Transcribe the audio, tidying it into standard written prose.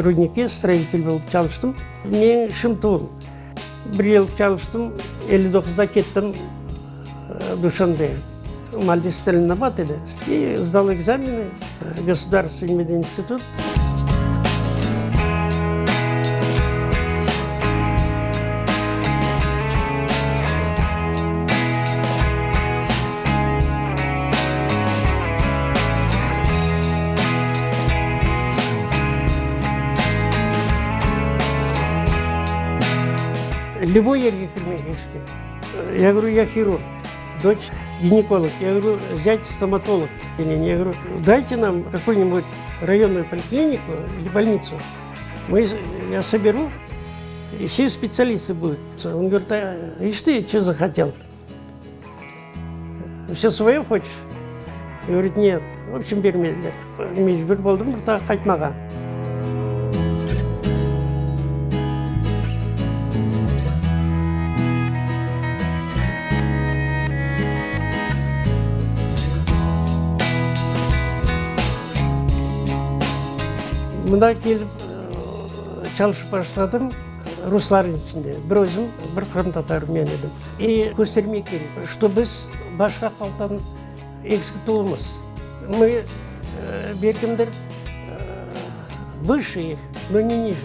Rudnikke stroitel bolıp çalıştım. Menim işim tuvul. Bir yıl çalıştım, 59da kettim Duşanbege. Malde Stalinabad edi. I sdal ekzameni, Gosudarstvenniy medinstitut. Lüboy yerge kirmege işke. Ya govorю, ya hirurg, doç ginekolog, ya govorю, zять stomatolog. Ya govorю, dayte nam kakuy-nibud rayonnuyu polikliniku ili bolnitsu, mı, ya soberu, i vse spetsialistı budut. On govorit, a iş tı, ço zahotel? Vse svoye hoçeş? Govorit, net. V obşem, bermediler. Mecbur boldım bir daa qaytmağa. Mında kelip çalışıp başladım ruslarnıñ içinde. Bir özüm, bir qırımtatar men edim. I köstermek kerek, çto biz başqa halqtan eksik tuvulmız. Mı, belkimdir, vışı ih, no ne nije.